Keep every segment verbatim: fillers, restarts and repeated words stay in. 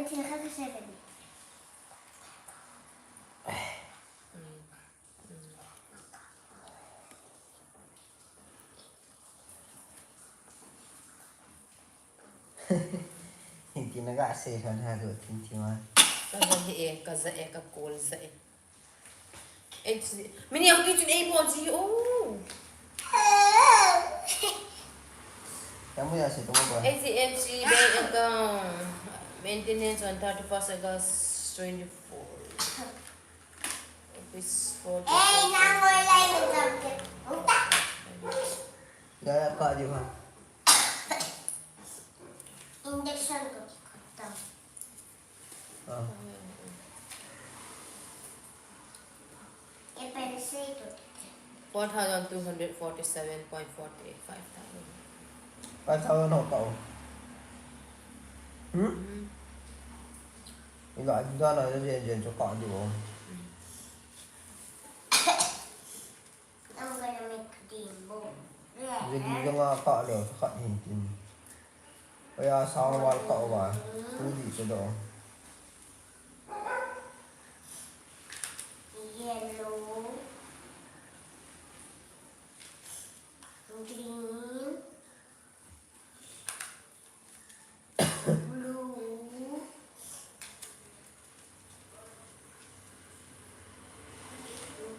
Sila ka seven. Hindi na kasi kan ha do tintima. Kaza e, kaza e, kakol za e. H C, mini ang kitchen A po si, oh. Kamu ya si tunggu ba? H C M C bank account. Maintenance on thirty-first August twenty-four. Office for the. Eh, inang mo lang yung subject. Utak. Ya, ya, Pak Johan. Injection ko. Ah. Four thousand two hundred forty-seven point four three five thousand. Five thousand ho kah o. Hmm? Ila, ila na, jen, jen, chu kah diu. I'm gonna make green bowl. Jen, jen, nga kah le, kah hin tin. Oya, sang wal kah o ba. Tu di chu do. Yellow, green, blue,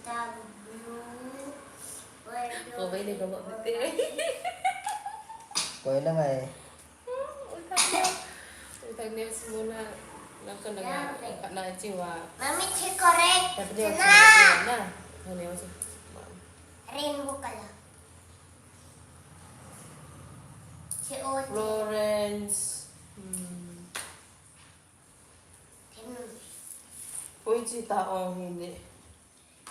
dark blue, red, ko bai le ko ba te. Koi na ngai. Utang ne, utang ne semua na, na kena na, na jiwa. Mami, check correct. Tapi dia na, na, na ne masuk. Rainbow color. C O T. Florence. Hmm. Tem. Koi chi ta ong hi ne.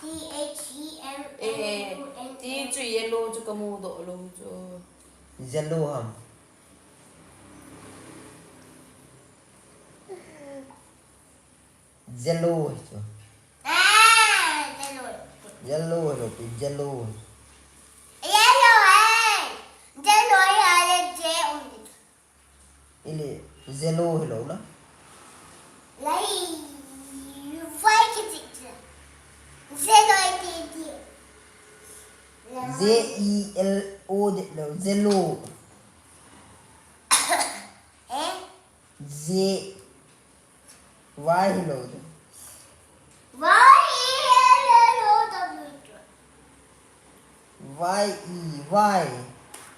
T H E M N U N N. Eh, ti chu yellow chu kamu doh lou chu. Yellow ham. Yellow hi chu. Ah, yellow. Yellow hi lo pi, yellow. Yellow hai. Yellow hai le J um di. Ile, yellow hilou na. Lai, vai kiti. Yellow iti di. J E L O de lo, yellow. Eh? J Y hilou de. Y E L L O W. Y E Y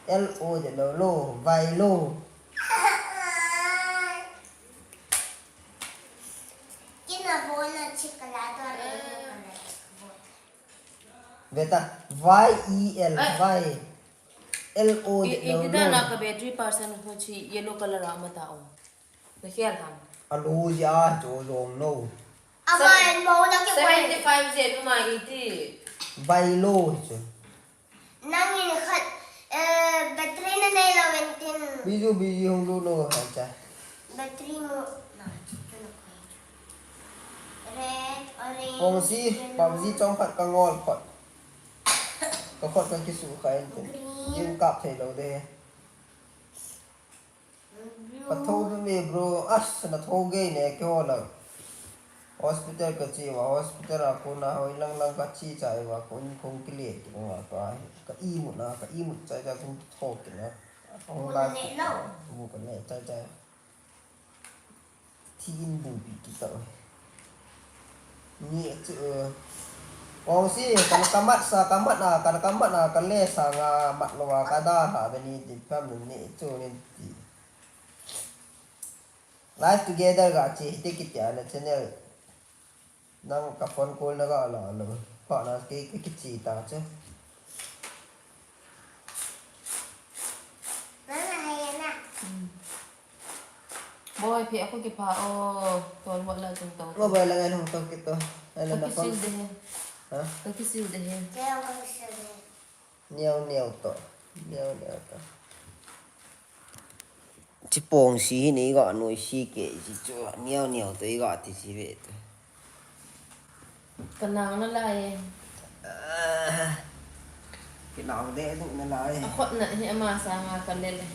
L O de lo, lo, vai lo. Kina bona chikala to re. Beta, Y E L, Y L O de lo, lo. Ikida na ka battery percent ho chi yellow color a mata o. Na khel ham. Alo ja chu long no. Ama en mo na ke. Seventy five je nu ma iti. Vai lo chu. Nangin khat, eh, battery na nei lo en tin. Biju, biju hung lu lo ha cha. Battery mo na chu na ko. Red, orange, yellow. Pong si, pong si chong khat ka ngol khot. Ka khot ka kisu kha en tin. Green. Yin kap thei lo de. Ka tho du me bro, as na tho gei ne ke ho lang. Hospital ka chi uva, hospital a kona hoi lang lang ka chi chai uva, kon kong kile ki uva ka, ka imut na, ka imut chai chai kong tho ki na. Kong la ki. Bu ka ne chai chai. Thi in bu pi ki ta. Ni chu, eh, kong si, kan ka mat sa, ka mat na, kan ka mat na, kan le sa nga mat lo a, ka da ha, be ni di pam ni chu ni ti. Live together ga chi, ti ki tia na channel. Nang ka phone call na ga la lo. Pa na ki, ki, ki chi ta chu. Boy, phe ako kipha o, ton mo la jong to. Mobile la ngai hung to kito. Ai la na phone. Ka kisil de he. Ha? Ka kisil de he. Niau niau to. Niau niau to. Chi pong si hi nei ga noi si ke si chu niau niau to i ga ti si ve to. Ka nang na lai e. Ah, ki nang de du na lai. A khot na hi ama sanga ka le le.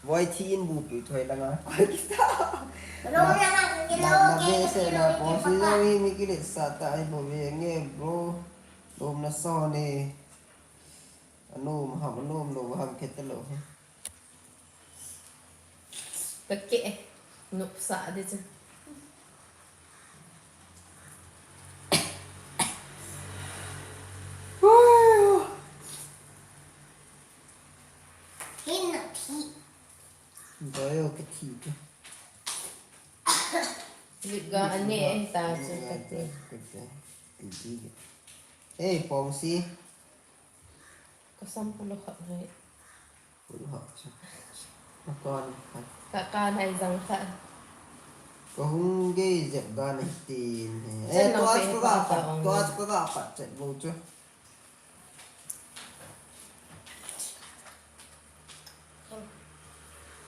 Boy thi in bu pi thoi langa. Koi kita. Lom lama kilo, na, na kilo, be se kilo, na kilo, pon si papa. Jong hi mi kile sa ta ai bo ve nge bro. Lom na so ne. Anom ham, anom lo ham kete lo. Kake. Nop sa de chu. Hin na thi. Boyo ka thi ka. Lik ga ane ta chu ka thi. Ka thi. Ka thi. Ka thi. Ei, pong si. Ka sam pulo khat hai. Pulo khat chu. Ka kon khat. Ka kan hai jang khat. Ka hung gei jep ga na tin he. Chen eh, no tua pe chu ka pa pat, ta ong. Tua chu ka pat chet bo chu.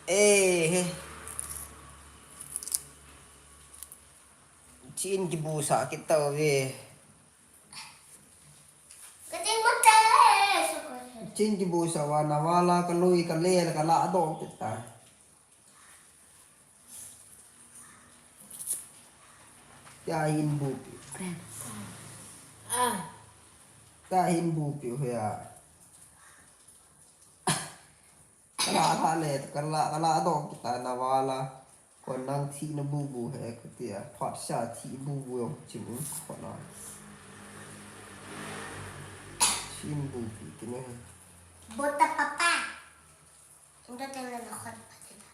Eh, he. Chin kibu sa kit tau ve. Ka ting mate, so ko se. Chin kibu sa va na va la ka lui ka le ka la do kit ta. Ya hin bu pi. Ah. Ya hin bu pi ho ya. Ka la la le, ka la, ka la do kita na va la. Ko nang thi na bu bu he ka tia. Phat sa thi bu bu yong chim un ko na. Chin bu pi ti ne. Bota papa. Inda teng na khot pa ti ta.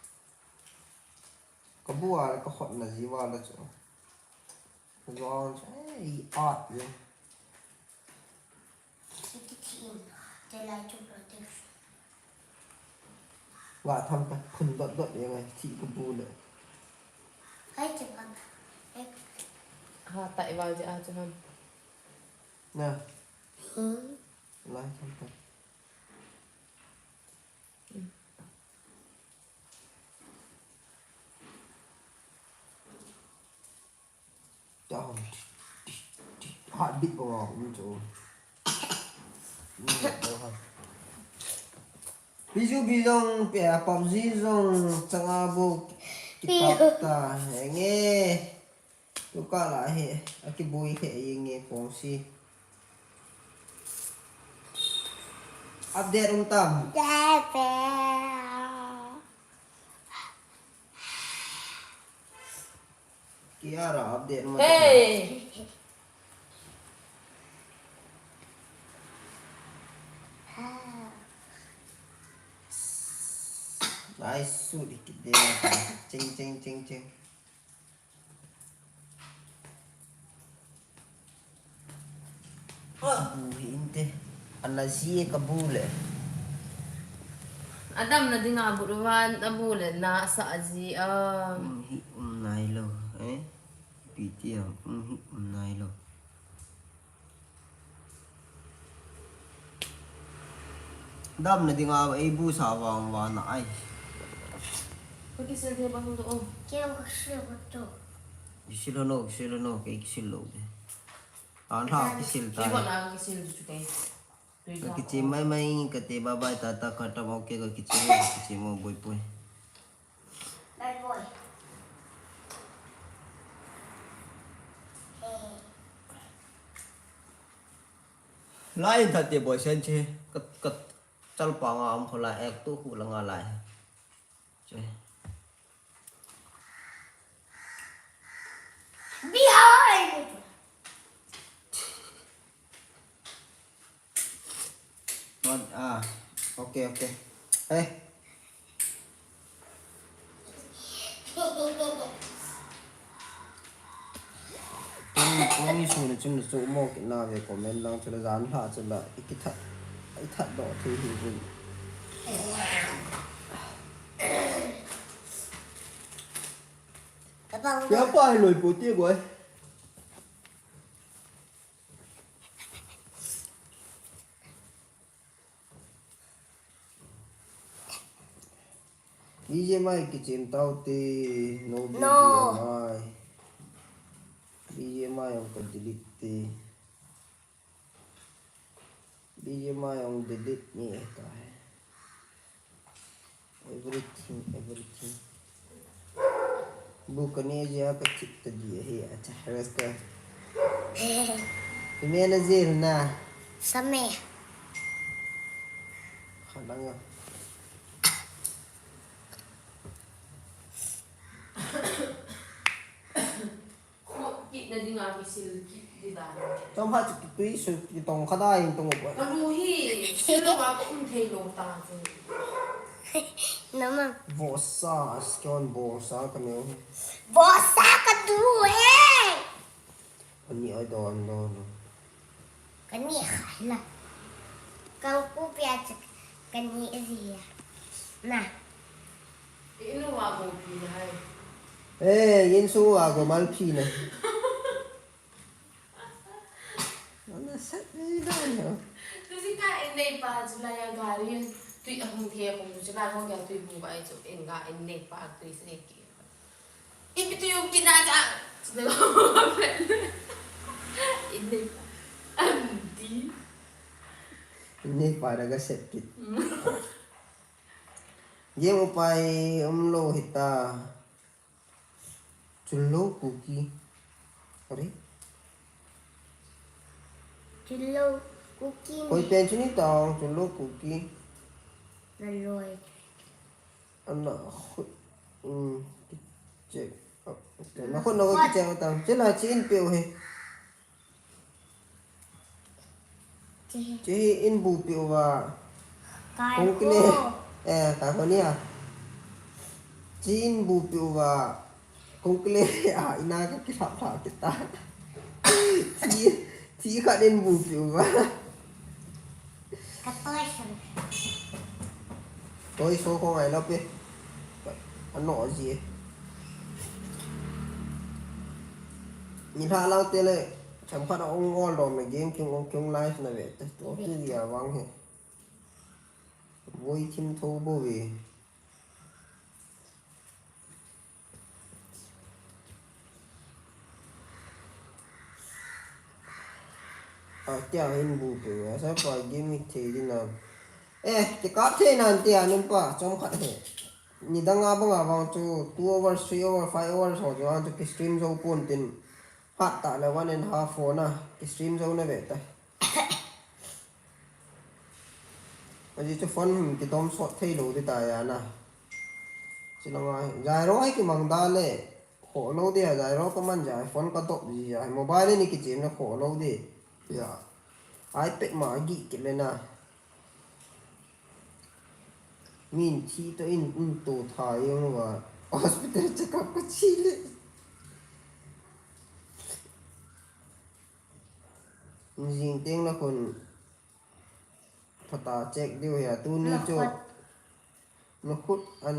Ka bu a ka khot na ji va la chu. Ka zuan chu, eh, i at le. Iti thi in, te lai chu protection. Wa tham ta, phun dot dot yang ai, thi ka bu le. Hai che pa. Eh. Ha, ta i val je a chu ham. Na. Hmm. Lai tham ta. Hmm. Down. Heartbeat ko um cho. Bijou bijong pe PUBG jong changa bu kikap ta nge. Tu ka la he, akibui he nge pong si. Update um tam. Kiara update mo. Hey. Nice shoot ikit de. Ching, ching, ching, ching. Bu hi inte. Ana ji ka bu le. Adam na dinga bu van a bu le na sa ji a. Um hi um nai lo, eh? Pi ti a, um hi um nai lo. Dam na dinga ei bu sa vang vana ai. Ko kisil de bang do. Keu kisil ko to. Kisil no, kisil no, kei kisil lo de. An ha kisil ta. Kei ko na kisil chu kei. Ka kichim mai mai, ka te bye bye, tata, khatam, okay, ka kichim, ka kichim, oh, boi boi. Bye bye. Lai in that te boi sen che, ka, ka chal pa nga am khola ek tu khu la nga lai. Che. Behind. What? Ah, okay, okay. Hey. Kong, kong ni su ni chun su mo ki na ve comment lang chula jan ha chula ikithat, ithat do thi hi hi. Ka bang. Ya pa hi loi po ti goi. B G M I kichim tau te, no, no. B G M I. B G M I ang ka delete te. B G M I ang delete ni ta hai. Oi, Everything, everything. Bu kane jia ka thip ta di ahi, acha, rest ka. Ime na jil na. Same. Khalang ya. Kit na dinga kisil kit di dan. Chom ha chu kitui su kitong kha da in tong pa. Ka lu hi, sil lo ma ka um thei lo ta chu. Nama. Vosa, skon vosa ka neo. Vosa ka du e. Ani ai don don. Kani khaila. Kangpu pia chak kani ria. Na. Inu wa go pi na hai. Eh, yin su wa go mal pi na. Ana sat ni da ni ho. Tu si ka in nei pa chu la ya gari. Tui a hung the ko chu la ko ya tui bu ba chu in ga in nei pa tui se ki. Ipi tu yung kinaja. Hindi. Hindi para ka sepkit. Game upai umlo hita. Chunlo kuki. Are? Chunlo kuki. Koi pen chuni tang chunlo kuki. Naloi. Ana khut in kichek. Na khut na khut kichek tang. Chela chi in pe he. Chi in bu pe uva. Kung kile. Eh, ka ko ni a. Chi in bu pe uva. Kung kile a ina ka kilap la kita. Chi, chi ka in bu pe uva. Ka toy san. Toy so ko ngai lo pe. Ano ji. Ni ha lang te le. Cham khat a ong ol dom le game king ong king live na ve te to tu ya wang he. Voi thim tho bo ve. A tia hin bu pe ve. Sa pa game mi thei din na. Eh, ti ka thei nan tia nun pa chom khat he. Ni dang a bang a bang chu two hours, three hours, five hours ho chu an chu ki stream zo pon tin. Hat ta le one and half hour na ki stream zo na ve ta. Aji chu phone hum ki dom sot thei lo ti ta ya na. Chi na ngai. Jairo ai ki mang da le. Kho lo dia Jairo ka man ja phone ka dop ji ja. Mobile ni ki chem na kho lo di. Ya. iPad ma gi ki le na. Min thi to in, in to tha yong wa. Hospital check up ka chi le. Jing teng la khun phata check diu ya tu ni chu. Na khut an,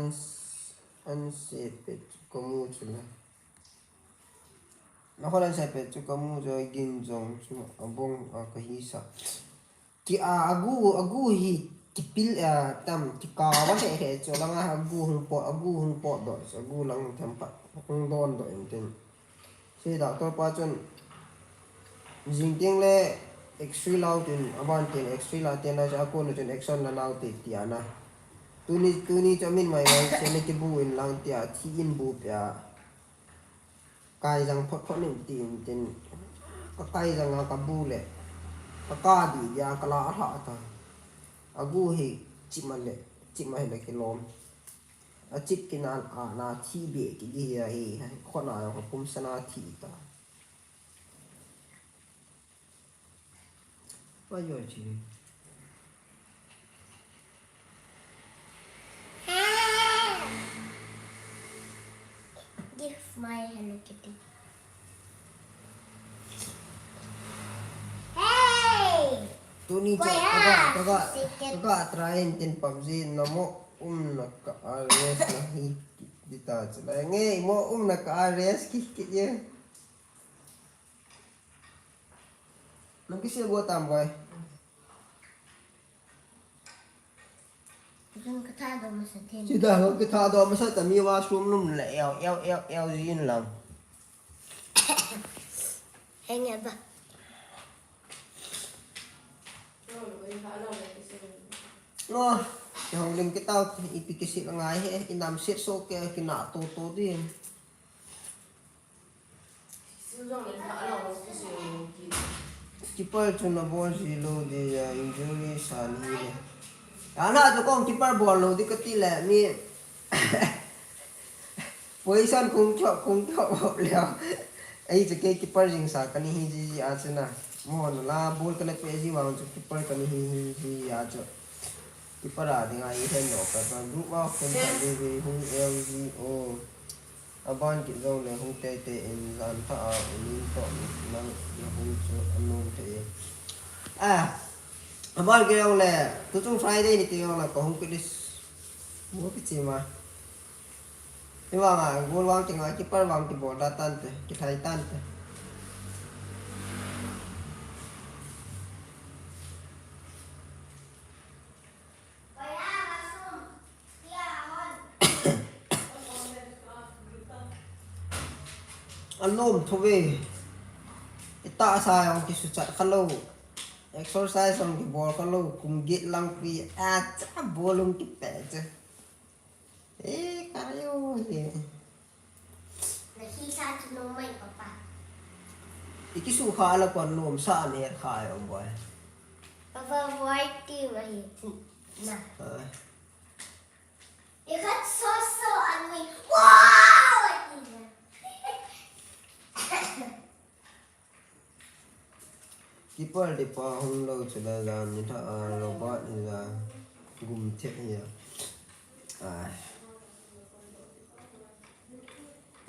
an se pe chu ka mu chu la. Na khut an se pe chu ka mu chu gin jong chu a bong a ka hi sa. Ki a, agu, agu hi kipil, a, tam, kikawa he he chu langa agu hung pot, agu hung pot doh, agu lang themkhat hung don doh in tin. Sei doctor pa chun jing teng le X-ray lau tin, aban tin X-ray la tin la chu akon chun action la lau ti ti ana. Tuni, tuni chu min mai mai che le kibu in lang tia, thi in bu pia. Kai jang phot phot nin tin tin. Ka kai jang a ka bu le. Ka ka di dia ka la a hla ta. Agu hi chima le, chima hi le kilom. A chip ki nan a na thi be ki di hi a hi. Khona yong ka pum sana thi ta. Give my Hello Kitty. Hey! Tuni chu kaga, kaga, kaga try in tin PUBG namo umna ka R S na hi kita chu la nge mo umna ka R S ki ki ye. Nang kisi go tam boy. Jun ka tha do masa then. Sida ho ka tha do masa ta mi washroom lum le eo, eo, eo, eo jin lang. Henge ba. No. Houlim kitau, ipi kisil ngai he, inam sit so ke, kina to to di. Keeper chu na bol ji lou di ya, injury sa ni le. Ana chu kong keeper bol lou di kati le, mi position kung chok, kung chok le. Ei chu ke keeper jing sa kani hi ji ji a chu na. Mo na la bol kana pe ji wang chu keeper kani hi hi ji a chu. Keeper a dinga i hen no ka, ka group a khun ta di di hung L G O. Aban kit jong le hung tei tei in jan tha a unin toh nang na hung chu anom thei. A, aban kit jong le, tu chung Friday ni ti jong le ka hung kit dis. Mo kit chi ma. Hi vang a, goal vang kinga, keeper vang kibol da tante, kithai tante. Anom thou ve. Itahsa jong kisuchat khalou. Exercise jong kibol khalou. Kum get lang pi. Acha bol hung kipe che. E, kayo he. Na hi sa chu nom mai, Papa. I kisu kha la kon nom sa ne kha yo boy. Papa, boy ti ma hi. Na. Ah. I khat so so an mi. Wow! Keeper ti pa hung lou chu la jan ni tha a, Robert ni la gum thep hi a. Ai.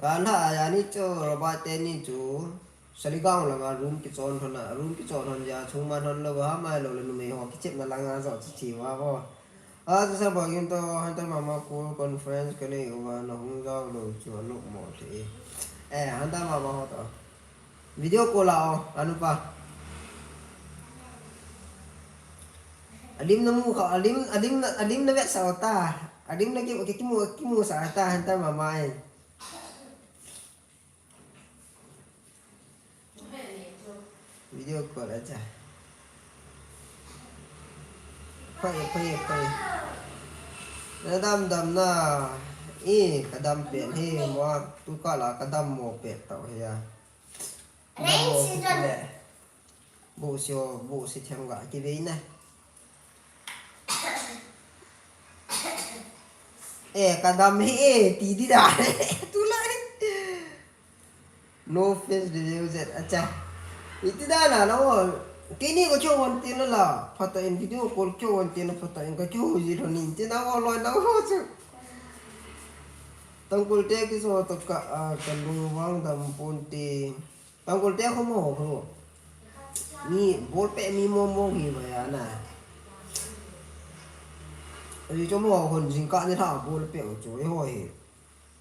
Jan tha a, ja ni chu Robert te ni chu Saligao langa room kichon thon a, room kichon thon ja chung man thon lou ha mai lou le numei ho kichepna langa jo chu chi va ho. A, chu sa ba gin to, Hunter Mama call conference ka nei uva, na hung jao lou chu a nok mo the. Eh, Hunter Mama ho to. Video call a o, anu pa. Alim na mu kha, alim, alim na, alim na vet sa ta. Alim na ki, ki, kimu, kimu sa ta, Hunter Mama e. Video call acha. Khoi, khoi, khoi. Na dam dam na. I, ka dam pen hi, mo, tu ka la ka dam mo pen tau hi ya. Ka dam mo pen le. Bo sio, bo si thiam ga ki vei na. Eh, ka dam hi e, ti di da. Tu la. No face reveal yet, acha. Iti da na la o. Kini ko cho wan tin la. Phata in video call cho wan tin phata in ka cho ji lo ni. Ti na o lo na o chu. Tangkul te kiso to ka, a, ka lung vang dam pon te. Tangkul te kho mo kho. Mi bol pe mi mo mo hi ba ya na. Ri cho mo hon jing ka ni tha bol pe o cho e ho hi.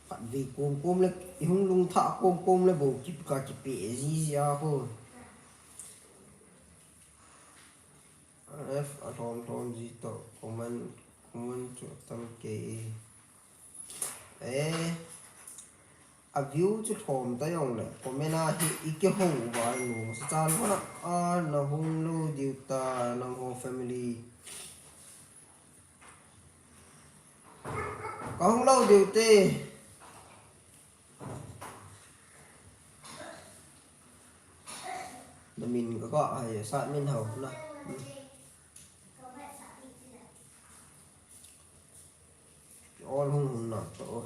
Khat vei kom kom le, i hung lung thah kom kom le bou kip ka kipe ji ji a ko. F a lhom lhom ji to comment, comment chu tam ke. Eh, a view chu lhom ta jong le comment a hi i kihou uva i nom sa chan va a na hung lou diu ta nangho family. Ka hung lou diu te. Na min ka ka hai sa min hau na. All hung hung na to.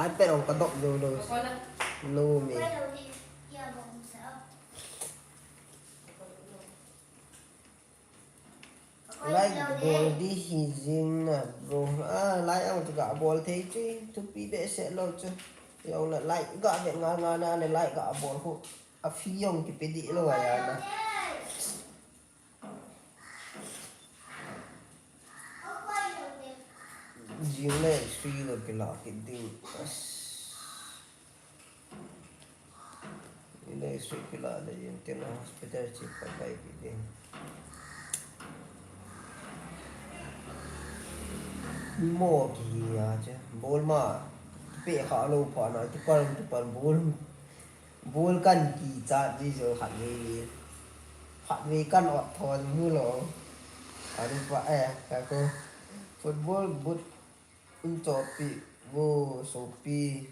iPad ong ka dok jo lo. Lo me. Like bol di hi jing na bro. Ah, like ang tu ga bol thei chu. Thupi behseh lo chu. Jong na like ga be nga nga na le like ga bol khu. A free jong kipe di lo ya na. Jing le free lo kila kit ding. As. Ile sui kila le yin tin hospital chi pa pai ki din. Mo ki ya che. Bol ma. Pe kha lo pha na ti par ti par bol. Ball kan kichat ji jo khatvei. Khatvei kan ot thon mu lo. Aru pa eh, ka ko. Football boot in chopi. Wo sopi.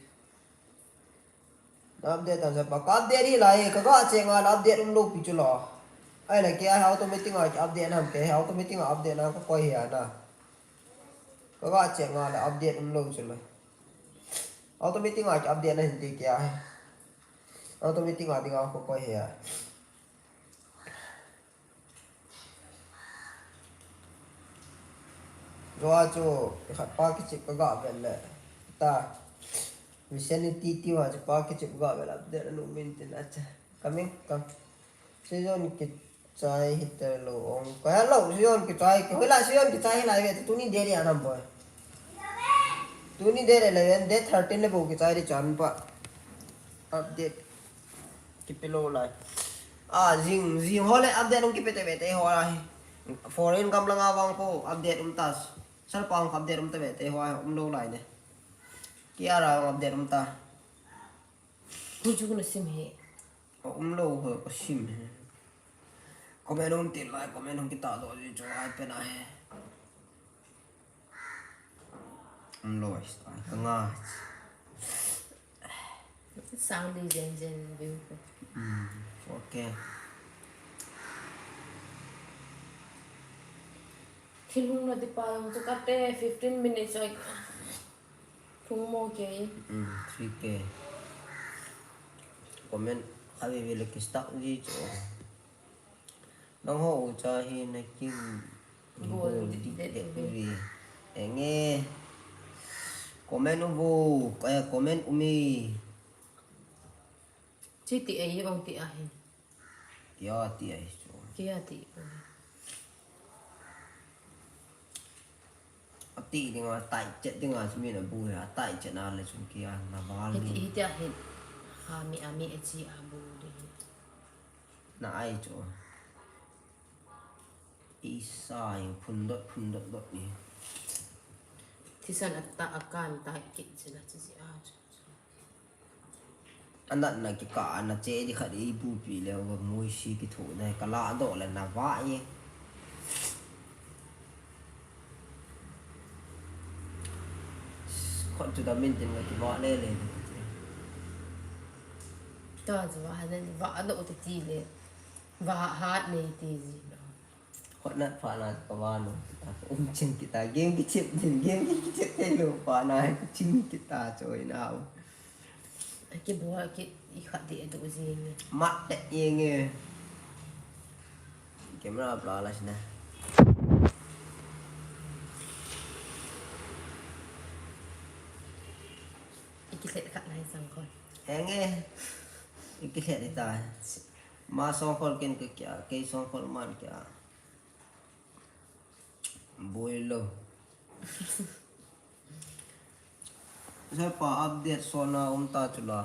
Na update ta sa pa. Ka update hi lai, ka ga che nga la update um lo pi chu lo. Ai la ke ai automatic a update nam ke automatic a update na ka koi hi ana. Ka ga che nga la update um lo chu lo. Automatic a update na hin ti ke ai. Automatic a ding a ko koi hi a. Joa chu khat pa kichip ka ga vel le. Ta. Vicinity ti wa chu pa kichip ga vel update anu min tin acha. Coming, come. Season kichai hita lo ong. Ka hello, season kichai. Hoila season kichai la ve tuni date ya nam boy. Tuni date eleven, date thirteen le bo kichai di chan pa. Update. Kipe lo lai. A, jing, jing ho le update um kipe te ve te ho lai. Foreign gam langa vang ko update um tas. Sar pa um update um te ve te ho um lo lai ne. Kia ra um update um ta. Ni chu na sim he. Um lo ho ko sim he. Comment um ti lai, comment um kita do ji chu ai pe na he. Um lo is ta ka nga. Sang li jen jen view ko. Hmm, okay. Thil hung na di pa jong chu kate fifteen minutes oi. Thung mo ke. Hmm, three K. Comment khavi vi le ki stuck ji chu. Nang ho u cha hi na king. Bol bol dik dik dik dik dik uve. Enge. Comment uvo. Kaya comment umi. Chi ti ei ong ti ahi. Kia ti ahi chu. Kia ti. Ati dinga tai chet dinga chu mi na bu ya tai chet na le chu kia na bal. Hiti hiti ahi. Ha mi ami e chi a bu di. Na ai chu. Isa yung phundot phundot dot ni. Thisan atta akan tai kit sila chi a chu. Anatna kikah a na che di khat i bupi le va mui si kithu na ka la do le na va ye. Khot chu da min tin va ki va le le. Ta chu va han va do ti ti le. Va hat nei ti ji lo. Khot nat pha na ka va no. Um chin kita game ki chip din game ki chip te lo pa na ku chin kita choi na. Ki bo ki i khat de do jing. Mat te yeng e. Camera bla la sina. Iki set khat nai sang kon. Yeng e. Iki set ta. Ma song khol ken ke kya, ke song khol man kya. Boi lo. Sir pa update sona um ta chula.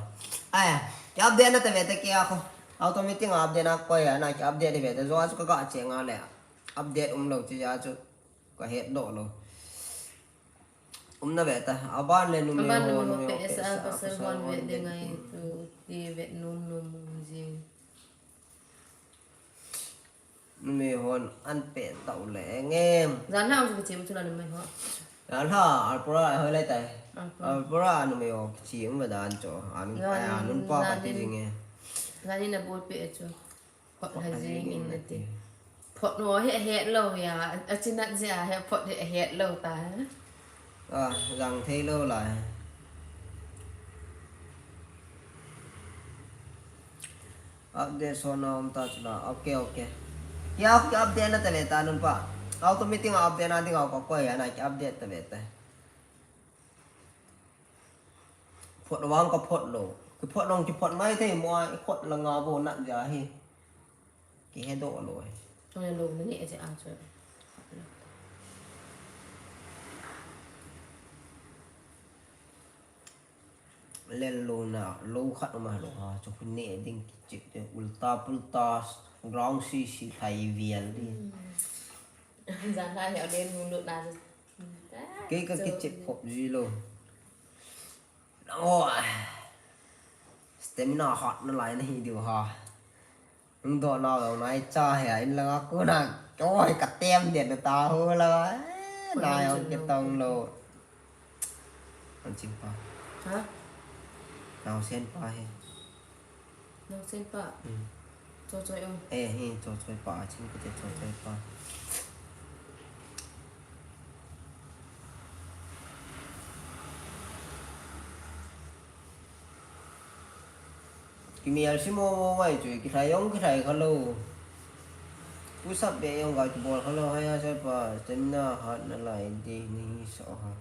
Ai, ki update na ta ve ta kya ko. Automatic update na ko ya na ki update ve ta jo chu ka ga che nga le. Update um lo chi ya chu ka het do lo. Um na ve ta. Aban le nu me ho nu me ho pe sa pasal hon ve de ngai tu ti ve nu nu mu jing. Numei hon an pe tau le ngem. Jan ha ang chu kichim chu la numei ho. Jan ha, alpura hoi lai tai. Alpura. Alpura numei ho kichim va dan cho. An, jan, an nun pa ka ti jing e. Jan in a bol pe chu. Phot ha jing in na ti. Phot no he het lo ya. A chin a ja he phot he het lo ta. A, jang thei lo lai. Update sona um ta chula. Okay, okay. Kya, kya update na ta ve ta nun pa. Automatic update na ding ka koi ana kya update ta ve ta. Phot wang ka phot lo. Ki phot long ki phot mai thei mo a i phot la nga bo na ja hi. Ki he do lo he. Tong lo ni e je a chu. Len lo na, lo khat ma lo ha, chu khu ne ding ki chip te, ulta pulta, ground si si thai vial di. Hmm. Jan na ya len lo na. Ke ka chu ki chip khop ji lo. Oh. Stamina hat nalai nahi diu ha. Hung doh nau jong nai cha he a, in langa kona, oi, ka tem den ta hu la. Eh, nai ong ke tong lo. An ching pa. Ha? Nau sen pa he. Nau sen pa? Hmm. Cho choi ong. Eh, he, cho choi pa, ching ko te cho choi pa. Kimel si mo mo ngai chu, kithai jong kithai kha lo. Push up be jong ka kibol kha lo, hai ha, sir pa, stamina hat nalai ding nahi sa ha.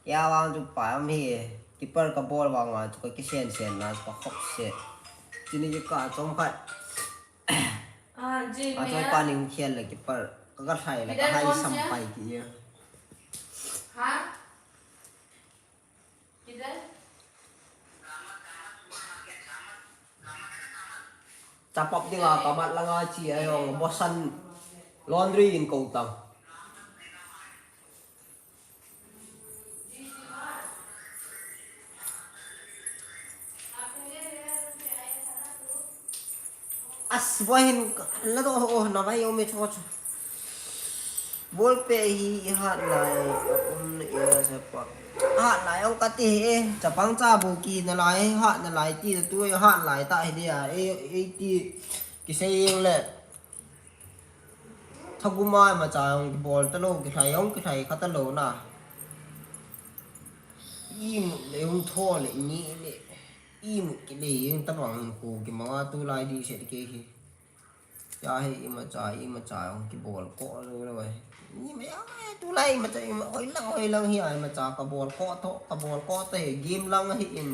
Kei vang chu pa am hi, keeper ka bol vang a chu ka kisen sen na, ka khop se. Chini chu ka chom khat. Ah, Jin, a choi pa ning khial le keeper, ka ka thai le, ka hai sam pai ki ya. Ha? Chapap dinga kamat langa chi a jong bosan laundry in ko tang. As, boy hin, la do, oh, na vai, oh, me cho cho. Bol pe hi, i hat lai, um, i la sa pa. Hat lai, ong kati he, chapang cha bu ki na lai, hat nalai ti, tu, i hat lai ta hi dia, e, e ti, kisei jeng le. Thaguma imacha jong kibol talou, kithai jong kithai kha talou na. Imut le jong tho le ni le. Imut kile jong tabang hin ko kimanga tulai di set ke hi. Ya hi imacha, imacha jong kibol ko lou lou e. Ni ma ya ma tulai imacha ima hoi lang hoi lang hi a imacha kabol ko tho, kabol ko te game lang hi in.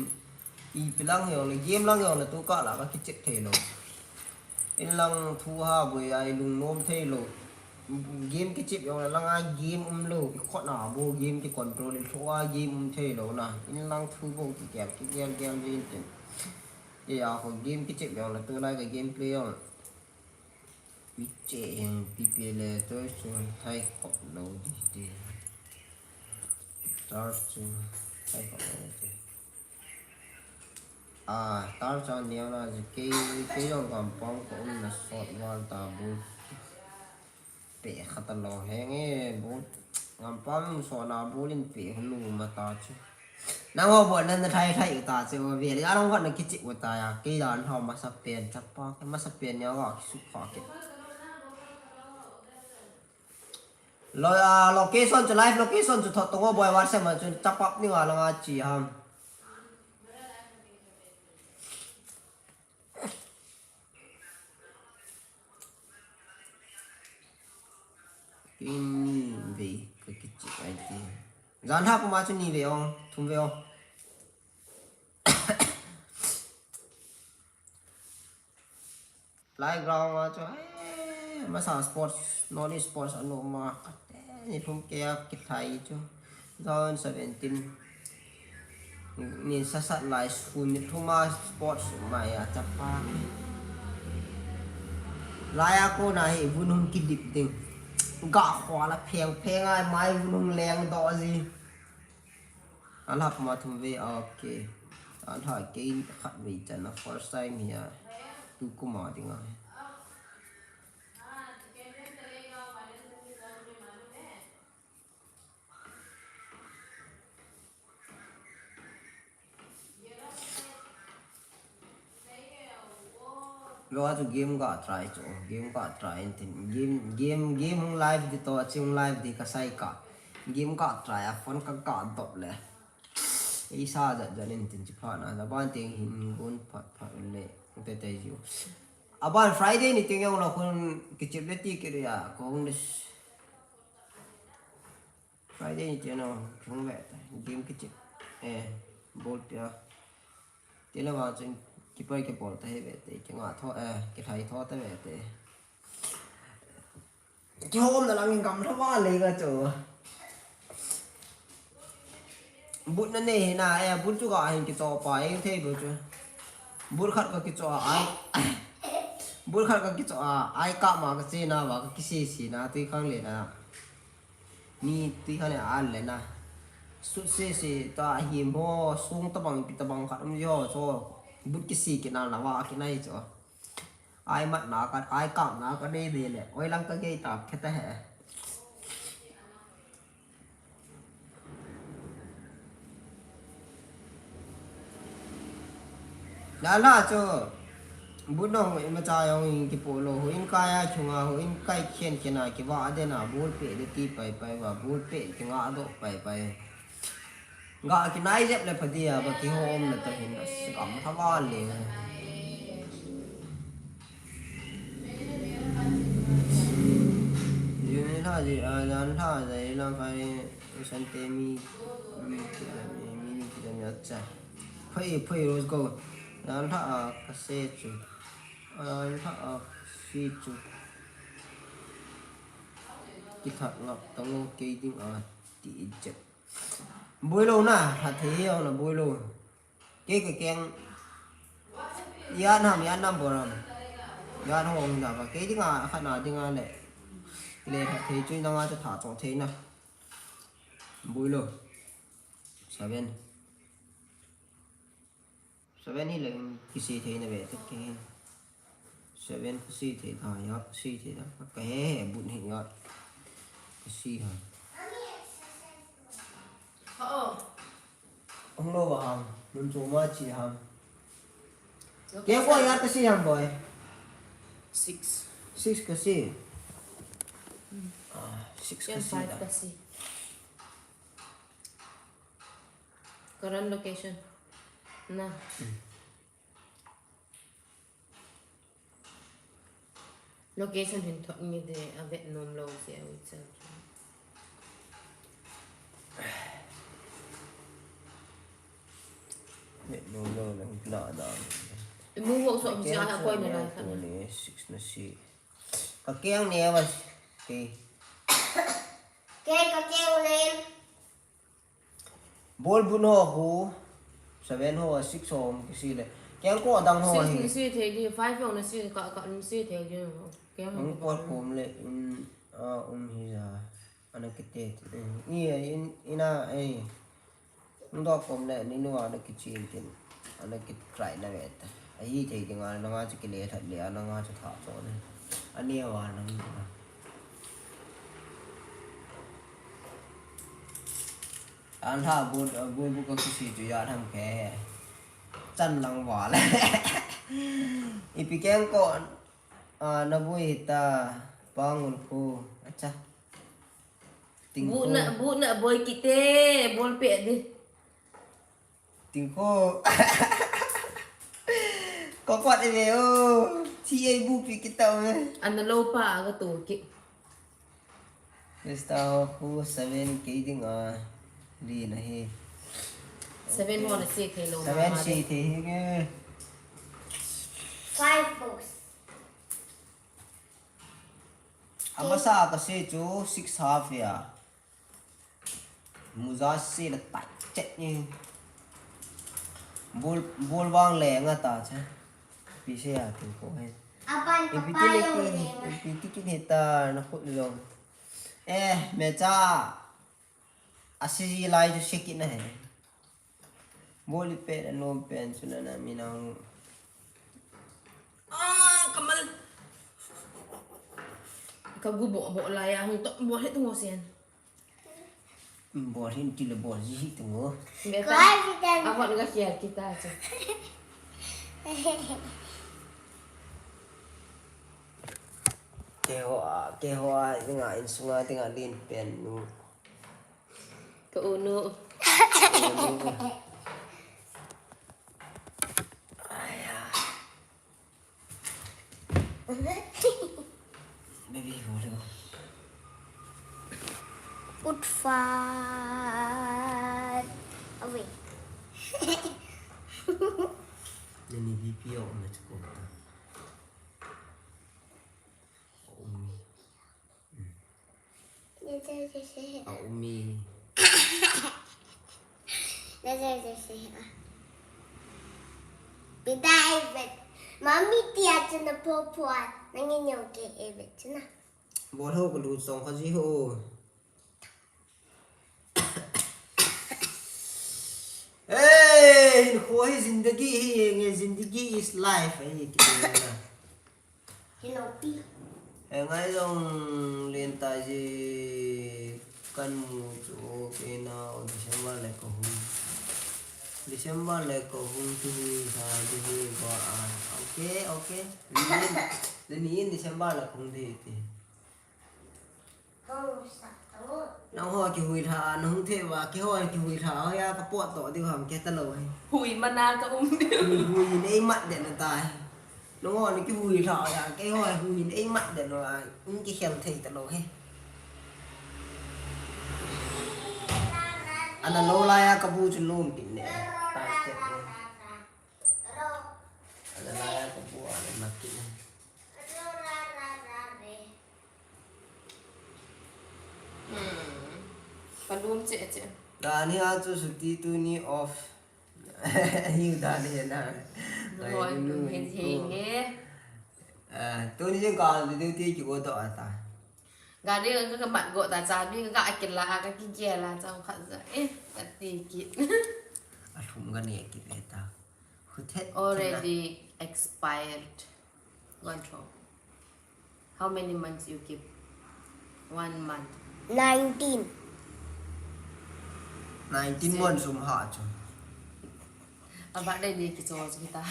Ipi lang hi jong le game lang hi jong le tu kah la ka kichep thei lou. In lang thu ha boi a i lungnom thei lou. Game kichep jong le langa game um lou. I khut na bou game ki control i lou a game um thei lou na. In lang thu bou kigel, kigel, gel jin tin. E a ho game kichep jong le tulai ka game play jong. Iche hin P P L a toi chu thai khop lou di ti. Tar chu thai khop lou di ti. Ah, tar chu neo na ji kei, kei jong gampang ko um na sot val ta bu. Pe khat a lo henge bu. Gampang so na bu lin pe hunu ma ta chu. Nang ho bo nan na thai thai ta chu ve. Ya nang ho na kichi u ta ya. Kei dan ho masa pen chapa, masa pen ya ga kisu kha ke. Lo, ah, location chu, live location chu thot tong o boi WhatsApp ma chu chapap ni wa langa chi ham. Kei ni ve ka kichi ai ti. Jan ha kuma chu ni ve ong, thum ve ong. Playground a chu, eh, masa sports, North East Sports anu ma, kate ni thum ke a kithai chu. Two thousand seventeen. Ni sasat lai school ni thum a sports mai a chapa. Lai a kona hi vun hung kidip ding. Ga khwa la pheng pheng a mai vun hung leng doh ji. Alha kuma thum ve, okay. Alha kei khat ve chan a first time hi a. Tu kuma ding a. Lo a chu game ka try chu, game ka try in tin, game, game, game hung live di to, a chi hung live di ka sai ka. Game ka try a, phone ka ka dop le. Ei sa jat jat in tin chi pha na, na ban teng hin gun phat phat le, te te ju. A ban Friday ni teng jong lo khun kichep le ti kiri a, ko hung dis. Friday ni teng jong, hung ve ta, game kichep. Eh, bol pia. Ti la ma chun, keeper kibol ta he ve te, kinga tho, eh, kithai tho ta ve te. Kihom na lang in gamla va le ka chu. Boot na nei hi na, eh, boot chu ka hin kicho pa, eh, thei boot chu. Boot khat ka kicho a, ai. Boot khat ka kicho a, ai ka ma ka che na, va ka kisi si na, tui khang le na. Ni tui khang le a le na. Sut se se ta hi mo, sung ta bang, pi ta bang khat um jo, so. But kisi kinal na va kinai chu. Ai mat na ka, ai kam na ka nei de le. Oi lang ka gei ta khe ta he. Lala chu. But nong imacha jong in kipo lou. Houin kai a chunga, houin kai khen khen a kiva den a, ball pe de ti pai pai va, ball pe kinga doh pai pai. Ga kinai jep le pha dia, ba kihom na ta hin, a, gam tha va le. Yun tha ji, a, yan tha ji, lang kai, san te mi, mi ki, mi, mi ki, mi acha. Phai, phai, Rose go. Yan tha a, ka se chu. A, yan tha a, si chu. Kithat ngap tango kei ding a, ti jep. Boi lou na, ha thei hi na boi lou. Kei ka keng. Yan ham, yan nam bor ham. Yan hong da ba. Kei dinga, khat na dinga le. Le ha thei chui na nga cha tha chong thei na. Boi lou. Seven. Seven hi le kisi thei na ve ta ke. Seven kisi thei da ya, kisi thei da. Ka he he but hi ya. Kisi ha. Hong lou ba ham, mun chu ma chi ham. Ke ko ya kisi ham boy. Six. Six kisi. Ah, six kisi da. Current location. Na. Location hin thot mi de a vet nom lou si a vet sa. Vet nom lou le na da. Mu wo so mi a koi na lai ka. Six na si. Ka keng ne wa. Ke. Ke ka keng le. Ball bun ho khu, seven ho, six ho, kisi le. Keng ko dang ho. Six hi. Ni si thei di, five ho ni si, ka, ka, ni si thei di. Keng ho. Hung ko kom le, in, a, um hi ja. Ana kite. I, in, ina, eh. Ndo kom le, ni nu ana kichi tin. Ana ki try na ve ta. Ahi thei ding a, na nga chu kile that le, na nga chu tha cho ne. Ani a wa na. An ha bu, bu bu ko kisi chu ya tham ke. Chan lang wa le. Ipi keng ko, a, na bu hi ta, pangul ko. Acha. Tingko. Bu na, bu na boi kite, bol pe di. Tingko. Ko kwat e ve o. Thi ei bu pi kita o ve. Ana lo pa aga to ki. Krista ho khu seven kei ding a. Li na hi. Seven ho na si thei lo. Seven si thei hi ke. Five balls. Amasa ka si chu six half ya. Muza si la tai chet ni. Bol, bol vang le nga ta che. Pi se ya tu ko he. Aban ka pa yong le. Pi ti ki he ta na khut lo. Eh, me cha. A si ji lai chu se ki na he. Bol i pe na nom pen chu na na mi na. Ah, kamal. Ka gu bo bo lai a hung to bo he tu ngo sen. Bol hin ti le bol ji hi tu ngo. Beta. Ko ai ti tan. A hot ga sial kita chu. Ke ho a, ke ho a, nga in sunga tinga din pen nu. Ka unu. Aya. Baby, hold on. Put fat away. Nani B P o na chukota. Umi. A umi. Bidai vet. Mami tia chuna popo a. Nangin yong ke e vet chuna. Bol ho ka lu song ka ji ho. Hey! Eh, hinkho hi zindagi hi, nge zindagi is life, ahi kiti na. Hello, Pi. Eh, ngai jong len ta ji kan mu chu, okay, now December le ka hung. December le ka hung ti hi sa ti hi ba a. Okay, okay. Ni in, ni in December le ka hung ti ti. Nangho kihui lha, nahung thei uva, keiho kihui lha, hoiya ka potdoh diu ham kei talou hi. Hui mana ka um diu. Hui, hui in eimat den u tai. Nangho na kihui lha uva, keiho hui in eimat den u tai. In kikhel thei talou hi. Ana lou laiya ka bu chu nom kit ne. Tai te. Ana laiya ka bu ana mat kit ne. Hmm. Ka lum che che. Dan hi a chu chuti tuni off. Hi dan hi na. Hoi, ai, nu, nu, hin hin hin ko. Hin he. Ah, tuni jing ka duty kigo doh ta. Gari ka ka mat go ta, chabi ka ka akila, ka kigel a, chang khat ja. Eh, ka ti kit. A lhum ka ne kit ve ta. Khu thet, thet na. Already expired. One drop. How many months you keep? One month. Nineteen. Nineteen months um ha chu. A birthday ni kicho chu kita.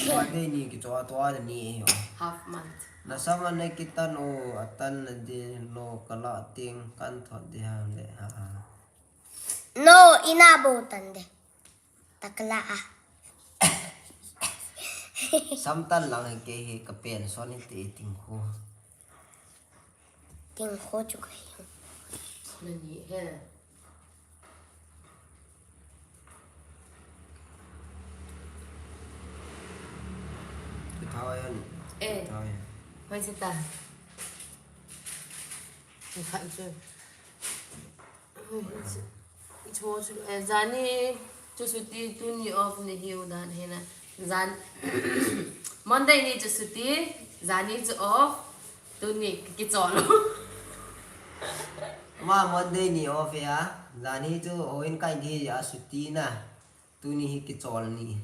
Birthday ni kicho a tua ni hi. Half month. Na sama na kitan o, atan na di lo kala ting kan thot di ha le ha. No, ina bo tan de. Takla a. Samtan lang hi kei hi ka pen son hi te ting khu. Ting khu chu ka hi. Nani he. Ka thao yan. Eh. Ka thao yan. Hoi sita. Ka khan chu. Cho chu, eh, jani chu chuti tuni off ni hiu dan hina. Jan Monday ni chu chuti, jani chu off, tuni kichol. Ma Monday ni off ya, jani chu oin kai di ya chuti na. Tuni hi kichol ni.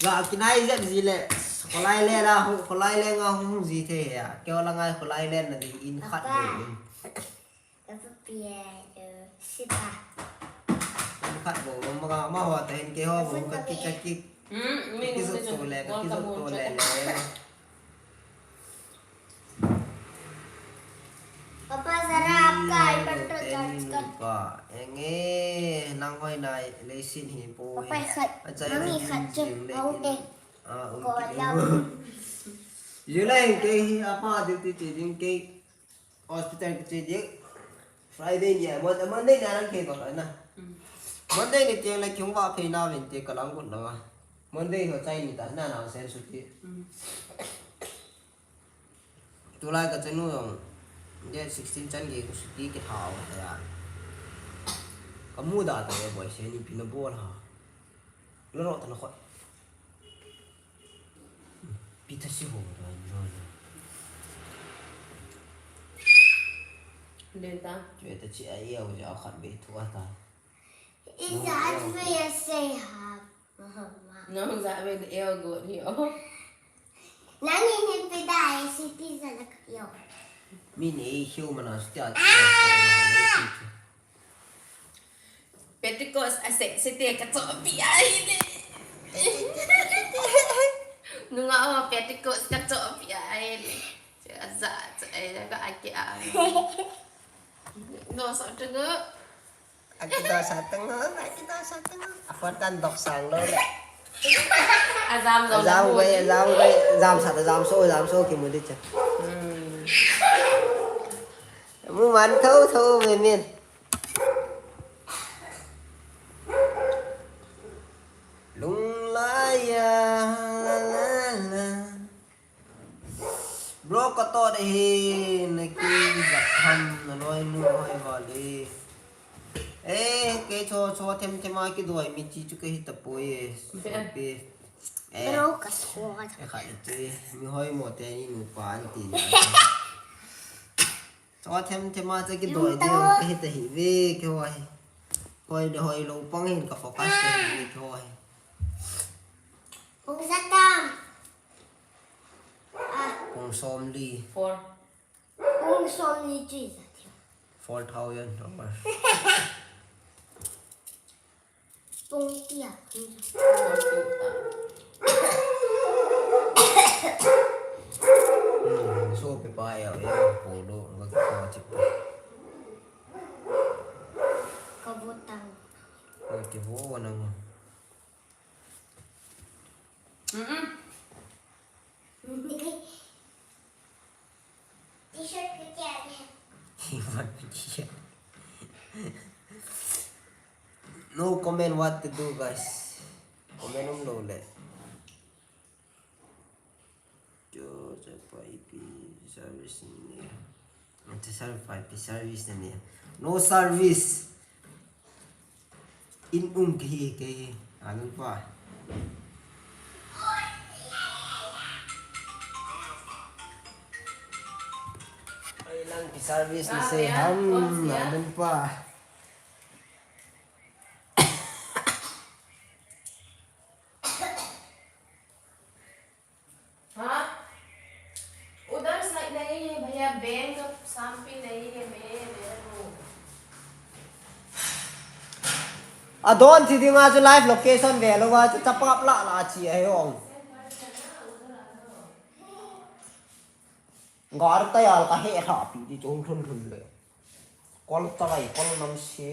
Ga kinai jep ji le, kholai le la, kholai le nga hung ji the ya. Keo la ngai kholai le na di in khat bo. Ka pi e, sita. In khat bo, ma ga, ma ho ta hin ke ho bo, ka ki, ka ki. Hmm, mi ki so to le, ka ki so to le le. पापा, जरा आपका iPad पर चार्ज कर। Ka, enge, nang hoi nai, leisin hi po. पापा, khat, mami, khat chu, aung te. Ah, um ko ki lam. Yulai ke hi apa duty che ding ke hospital ke che ding. Friday ni, Mon-, Monday ni nang ke ko na. Hmm. Monday ni tiang le kiung va phe na vin te ka lang kun na. Monday ho chai ni ta na na sen chuti. Hmm. Tulai ka chanu jong, date sixteen chan gei ka chuti kitha u ahi a. Ka muda ta e boy, se ni pi na bol ha. Lo ro ta na khoi. Pi ta si ho ta ni lo. Len ta. Chue ta chi a e u ja khat be thu a ta. Is that what you say, ha? Nang ja ve na e go ni o. Nang ni ni pi da e si pi sa la yo. Mi ni e hiu ma na sti a. Ah! Petticoats a sexy te ka cho pi ai le. Nunga o petticoats ka cho pi ai le. Cha za cha ai ka ai ke ai. No sa tu go. Akita sa tang, akita sa tang. Afat kan dok sang lo le. Azam lo. Azam lo. Gai, azam gai, azam sa, azam so, azam so ki mu di cha. Hmm. Mu man tho tho me min. Lung la ya la la la. Bro, ka to de hi, na ki za ham, na loi nu hoi va le. Eh, ke cho, cho them them a ki doi mi chi chu ke hi ta poi e. Be. Be. Eh, Bro, ka suat. Eh, khat chu, mi hoimo teni nupa anti na. Chua them them a cha kidoi ding, ka hita hi ve, kihoi. Hoi le hoi lou pang hin ka focus ka hi ve, kihoi. Pung som tam. Ah. Pung som li. Four. Pung som li chi za thiam. Four thousand dollars. Pung tia. Hmm, so pe pa ya, ya, polo, nga ki pa chi pa. Ka botang. Nga ki bo na nga. Mm-mm. T-shirt ko kya hai? T-shirt. No comment what to do, guys. Comment um lou le. Jo, jo, pa ipi service ni. Ante service, pa ipi service ni. No service. In um kihi ke, anun pa. Ai lang ki service ni se ham, anun pa. हाँ, उधर साइड नहीं है भैया, बैंक का सामने नहीं है, मैं मेरे को। Adon thi dinga chu live location ve lou va chu chapap la la chi ahi ong. Gar tayal ka he tha pi di chung thun thun le. Kol tawai, kol nam si.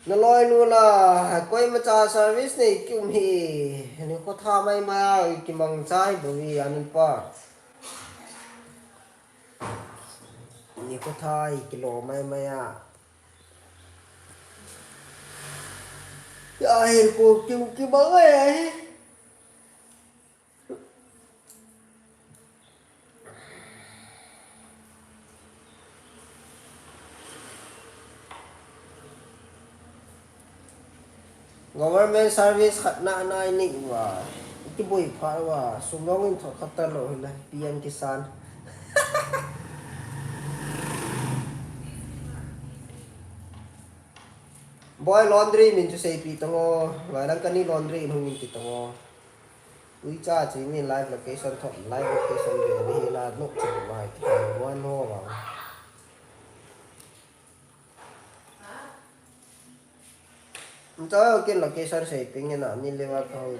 Na loi nu la, koima cha service nei ki um hi. Ni ko tha mai mai a, ki mang chai bo wi anun pa. Ni ko tha i ki lo mai mai a. Ya hi ko ki, ki mang ai ai. Government service khat na nai ni uva. Iti boi pha uva. Sum long in thot khat ta lo hila. P M Kisan. Boy laundry min chu seipi tongo. Vailang kani laundry in hung in ti tongo. Ui cha chi ni live location thot, live location ve ni hi la nok chi mai ki one ho wa. Nta kin location sei ping na ni le wa ka ho.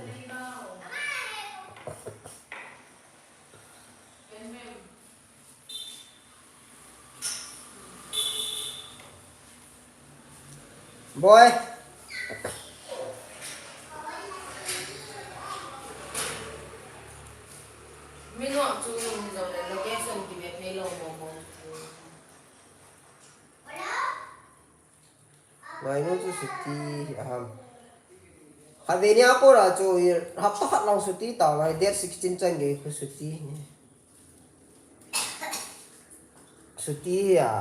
Boy. Mi no chu min zo le location ki ve thei lo mo mo. Ngai no chu suti aham. Khat ve ni a ko ra chu hapta khat lang suti ta ngai, date sixteen chan gei khu suti. Suti a,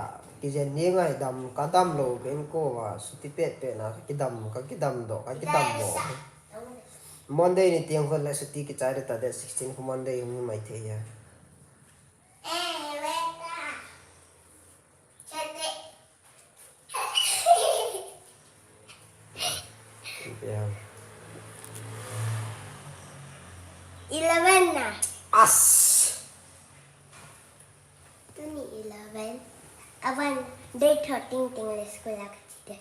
kijen ni ngai dam, ka dam lo, ken ko va, suti pet pet na, ka kidam, ka kidam do, ka kidam do. Monday ni tiang khun le suti kichai de ta, date sixteen khu Monday hung mai thei ya. Eleven na. As. Tuni eleven. Avan day thirteen ting le school a kati de.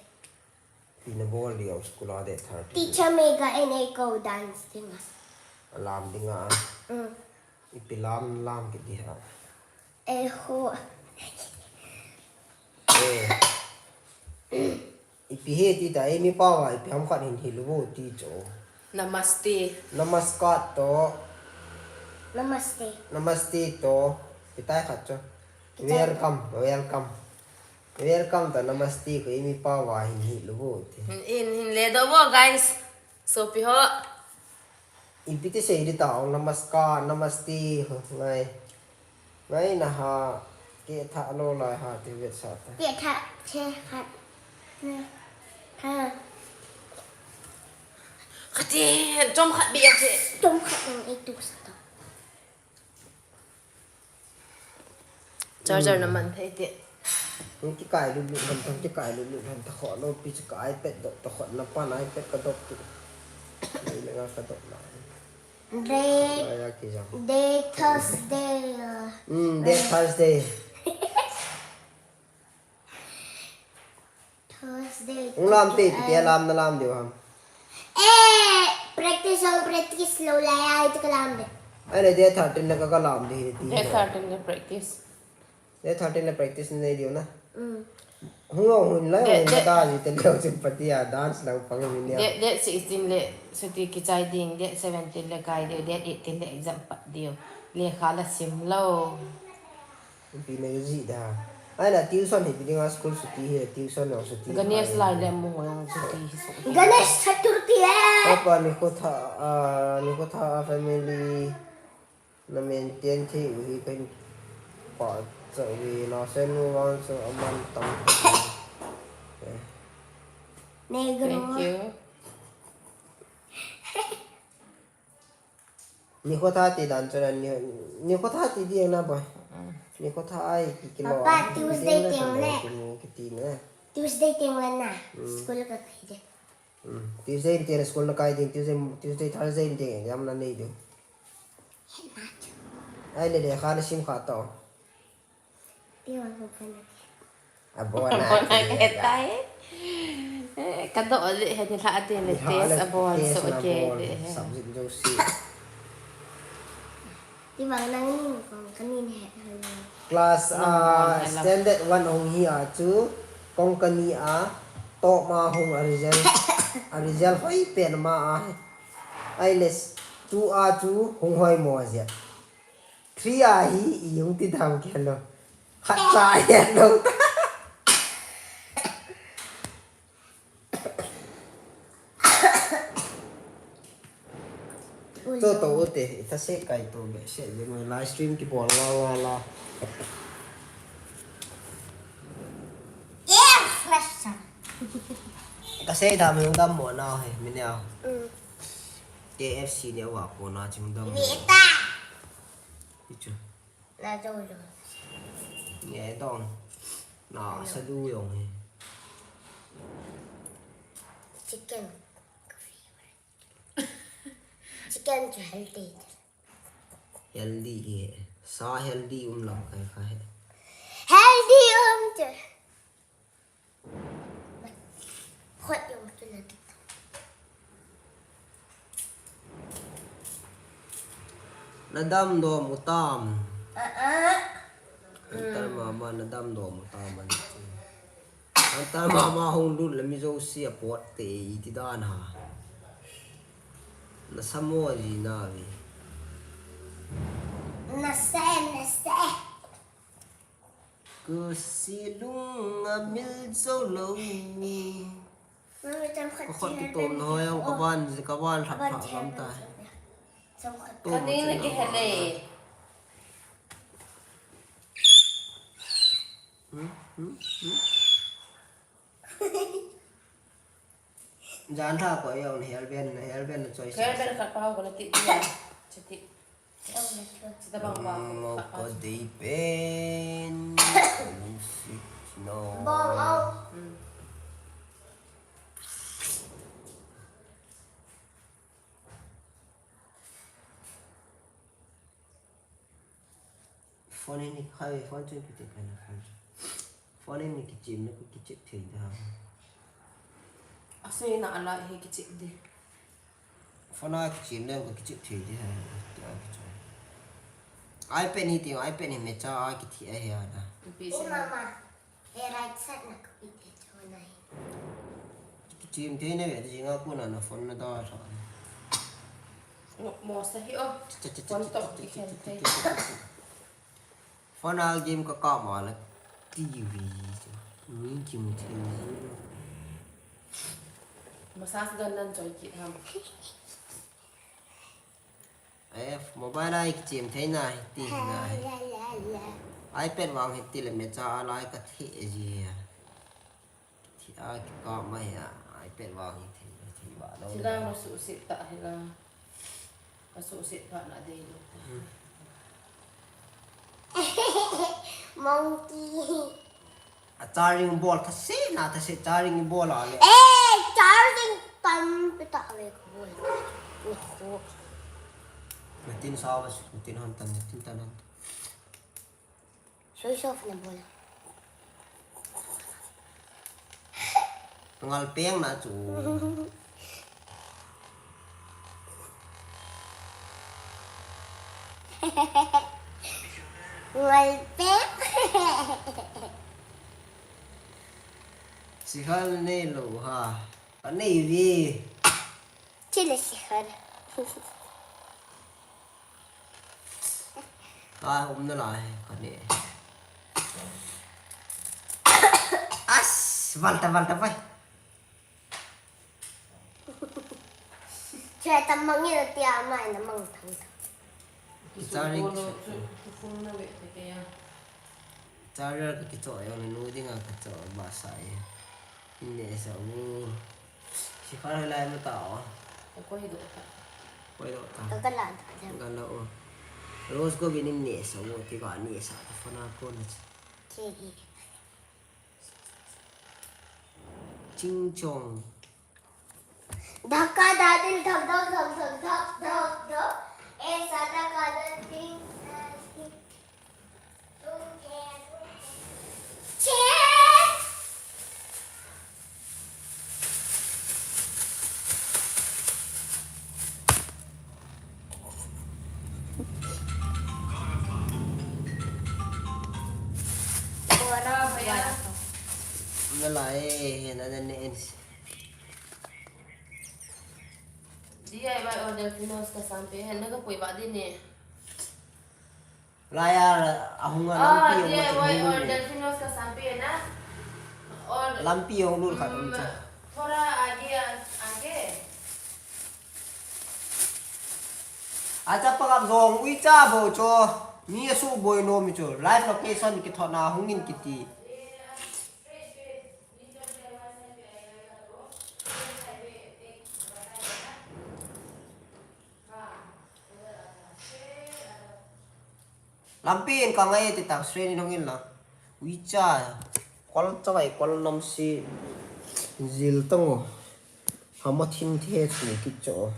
Pina bol di au school a day thirteen. Teacher me ga en ei ko dance dinga. Alam dinga. Mm. Ipi lam lam ki di ha. Eh, ho. Eh. Ipi he ti ta, eh, mi pa va, ipi ham khat hin hil vo ti cho. Namaste. Namaskar to. Namaste. Namaste to. Ipi tai khat cho. Ipi tai. Welcome, welcome. Welcome to namaste ko, eh, mi pa va hin hil vo ti. Hin, hin, hin le do vo, guys. Sopi ho. Ipi ti sei di ta ong, namaskar, namaste, ngai. Ngai na ha, ke tha lo lai ha, ti vet sa ta. Ke tha, che khat. Ne. Kati, chom khat bia se. Chom khat nang itu sa to. Charger na man thei ti. Hung kikai lut lut han, hung kikai lut lut han, ta kho lo pi chu ka iPad dop, ta kho na pan iPad ka dop tu. Ni le nga ka dop na. Day, Aya ki jam. Day Thursday. Hmm, day Thursday. Thursday. Hung lam te, ti lam na lam diu ham. Eh, practice hung practice lo la ya, itu ka lam de. Ai le day thirteen le ka ka lam de ti. Day thirteen le practice. Day thirteen le practice nei diu na. Mm. Hung lo hun la, hung la da ji te leo chin pati a dance lo pang mi nia. Day, day sixteen le suti kichai ding, day seventeen le kai diu, day eighteen le exam pat diu. Le kha la sim lo. Pi na ji da. Ai la tuition hi pi dinga school suti hi tuition lo suti. Ganesh lai le mu lo suti hi su. Ganesh Chaturthi hai. Papa ni ko tha, ah, ni ko tha family. Na maintain thei u hi kahin pachat uve, naosen nu vang chu aman tam. Negro. Thank you. Nikho tha ti dan chu na ni, nikho tha ti ding na boy. Mm. Nikho tha ai ki kilo. Papa, Tuesday teng le. Kiti na. Tuesday teng le na. Mm. School ka kai de. Hmm. Tuesday in tian school na kai ding, Tuesday, Tuesday, Thursday in tian exam na nei ding. Ai le le kha na sim kha to. Pi wan ko pha na. Abona. Abona ke tai. Eh, ka do le he ni la te le test abon so ke le. Subject jo si. Ti bang nang ni kong kani ni he. Class, ah, standard one hung hi a chu kong kani a top ma hung a result, a result hoi pen ma a. Ai le two a chu hung hoi mo a zia. Three a hi i hung ti dam ke lo. Khat cha he lo. To to u te, i ta se kai to be se le mo live stream ki bol la la la. Ka se da mi dam mo na he, mi ne a. Mm. K F C ne wa ko na chim dam mo. Ni ta. Ichu. Na jo jo. Nge dong. Na sa du yong he. Chicken. Chicken chu healthy. Healthy he. Sa healthy um lam kai kha he. Healthy um chu. Khut jong chu na ti. Na dam dom u tam. Ah, ah. Antar mama na dam dom u tam an ti. Antar mama hung lut le mi jouse a pot te i ti dan ha. Na sa mo ji na ve. Na sa, na sa. Kusi lung a mil zo lo. Mami, cham khat. Ka khot ki tom na hoi ang ka van, ka van thak thak lam ta. Cham khat. Ka ning na ki hele. Hmm? Hmm? Hmm? Jan tha ko yong na hel ben, na hel ben na choi sa. Hel ben khat pau ko na ti dia. Chati. Chita bang wa ko. Mo ko dei pen. Lungsit no. Bang au. Hmm. Phone ni khai phone chu pite kana phone. Phone ni kichim na ko kichip thei da. Asei na ala he kichip de. Phone a kichim na ko kichip thei de ha. Tia kichim. iPad ni ti iPad ni me cha a kithi a he da. Pi se. Mama. He right side na ko ite chona he. Kichim thei na ve, jinga ko na na phone na da tha. Mo sa hi o. Phone to ki khen thei. Phone a game ka ka ma la T V. Min kim thei. Massage gun nan choi ki ham. F mobile a kichim thei na hi ti na hi. iPad vang hi ti le me cha a lai ka thi e ji ya. Thi a ki ka ma ya. Pet vang hi thei, thei vang lo. Sila masuhset ta hila. Masuhset phat na dei lo. Monkey. A charging board thase na thase charging board a le. Eh, charging tampi tah le ka bol. Ni khu. Natin sa ba, natin han tan, natin tan han. Switch off na bol. Ngal peng na chu. Ngal peng. Sihal nei lo ha. Ka nei ve. Chile sihal. A um na lai ka nei. As, valta, valta, vai. Che ta mang ni tia mai na mang thang. Charging. Charger ka kicho yo nu dinga ka cho ba sa e. Inne sa u. Sihal lai ma ta o. Ko hi do ta. Koi do ta. Ka ka la ta. Ka la o. Rose ko binin ne sa u ti ka ne sa ta phone a ko na. Che hi. Ching chong. Dhaka da dil dhak dhak dhak dhak dhak dhak dhak. Aisa dhaka da dil dhak dhak. Che. Na lai he na na ne en. D I Y or Delfinos ka sampi he na ka pui ba din ni. Lai a ahung a lampi ahung a Ah, chun Delfinos ka sampi na. Or lampi ahung lut khat um cha. Thora age age. Acha pakap jong ui cha bo cho. Mi asu boi nom mi cho. Live location kithot na hung in kiti. Lampi in ka ngai ti tak sren in hong in la. Ui cha. Kol chawai kol nam si. Zil tang o. Hama thin the chu ki cho.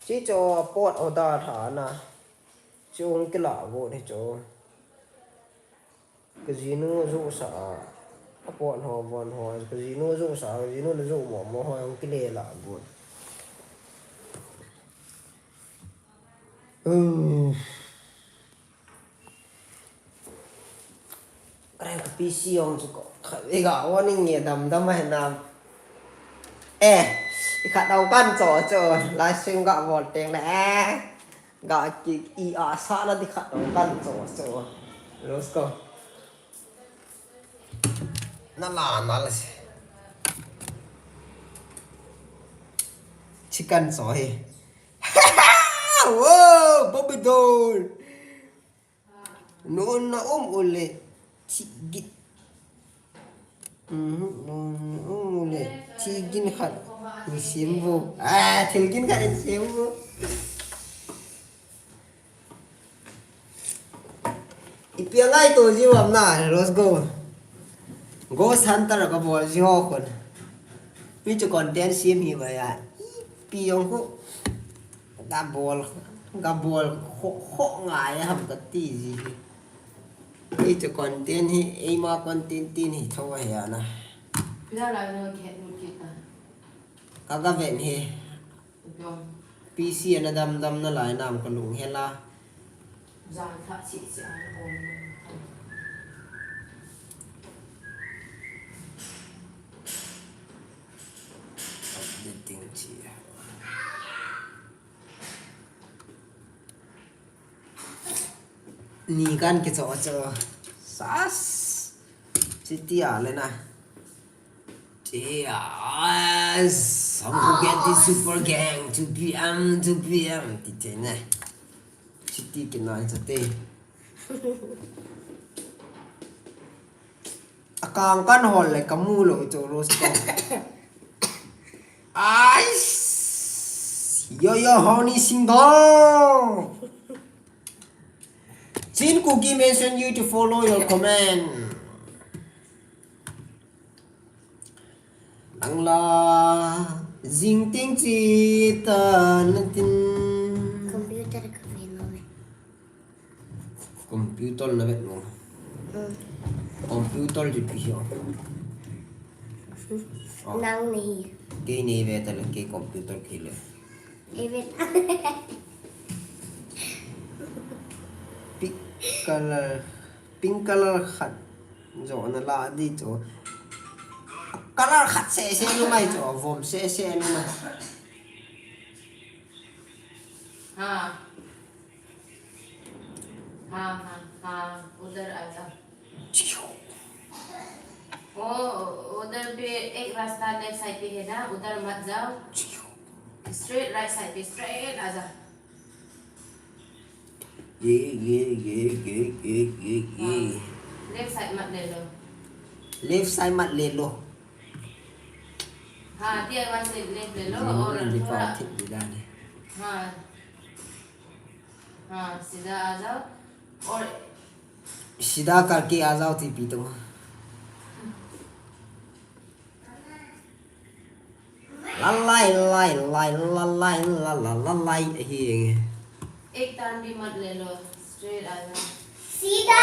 Chi cho pot o da tha na. Chi ong ki la go ni cho. Ka jinu jo sa a. A pot ho von ho. Ka jinu jo sa, ka jinu le jo mo mo ho ong ki le la go. Hmm. Karen ka P C ong chu ko. Kha, i ga warning nge dam dam a hinam. Eh, i khat dau kan cho cho. Live stream ga bol teng le. Eh. Ga ki i a sa na di khat dau kan cho cho. Let's go. Na la na la se. Chicken cho he. Wow, Bobby doll. Nuna um ule thigin. Mhm, nuna um ule thigin khat. Ni simbu. Ah, thilgin khat ni simbu. Ipi angai to ji uam na, Rose go. Ghost Hunter ka bol ji ho kon. Mi chu content sim hi ba ya. Ipi ong ko. Ga bol, ga bol kho, kho ngai ham ka ti ji. Ei chu content hi, ei ma content tin hi tho he ana. Pila la no khet nu kit ta. Ka ga ven he. Dong. P C ana dam dam na lai nam ka lung he la. Jang tha chi chi an om. Updating chi. Ni kan kicho cho. Sas. Chiti a le na. Yes. How to get this super gang? Two P M, two P M. Ti te ne. Chiti kinai chate. Akang kan hol le kamu lo ito Rose ko. Ais! Yo, yo, Honey Singdong! Chin Kuki mention you to follow your comment. Ang la, jing ting chi ta na tin. Computer ka ve nom e. Computer na ve nom. Hmm. Computer di pi hiya. Oh. Nang nei. Kei nei ve ta le, kei computer kei le. Ei ve ta. Pink color, pink color khat. Jo na la di chu. Color khat seh seh nu mai chu, vom seh seh nu mai. Ha. हाँ, हाँ, हाँ, उधर आ जाओ। ओ, उधर पे एक रास्ता left side पे है ना, उधर मत जाओ। स्ट्रेट राइट साइड पे, स्ट्रेट आ जाओ। ये, ये, ये। हाँ। लेफ्ट साइड मत ले लो। लेफ्ट साइड मत ले लो। हाँ, दिया वहाँ से लेफ्ट ले लो और थोड़ा, हाँ। हाँ, सीधा आ जाओ और सीधा करके आ जाओ, ती pi to. La lai, lai, lai, la lai, la la, la lai, ahi nge. एक टर्न भी मत ले लो, स्ट्रेट आ जाओ। सीधा।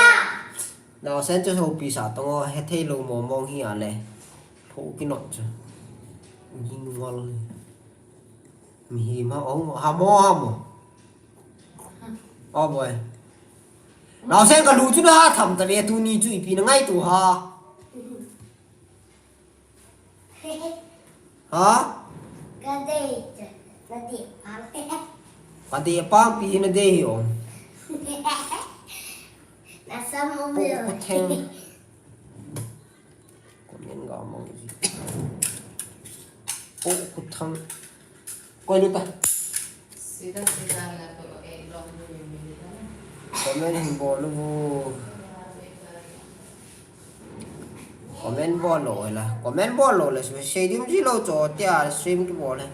Naosen chu sopi sa tong o, hethei lou mong mong hi a le. Pho kinot chu. Ging wal. Mihem ha, ong, hamo, hamo. O boy. Naosen ka lu chu na ha tham ta ve, tuni chu ipi na ngaito ham. Ha? Ka dei chu, na dei pang. Ka dei pang pi na dei hi o. Na sam um lo. Ko theng. Comment ga mang ji. O, ko thang. Koi lu ta. सीधा सीधा ना तो एक लॉन्ग में मिलेगा ना। Comment hin bol u. Comment bol lou la. Comment bol lou la. Sei dim ji lou chu tia stream kibol le.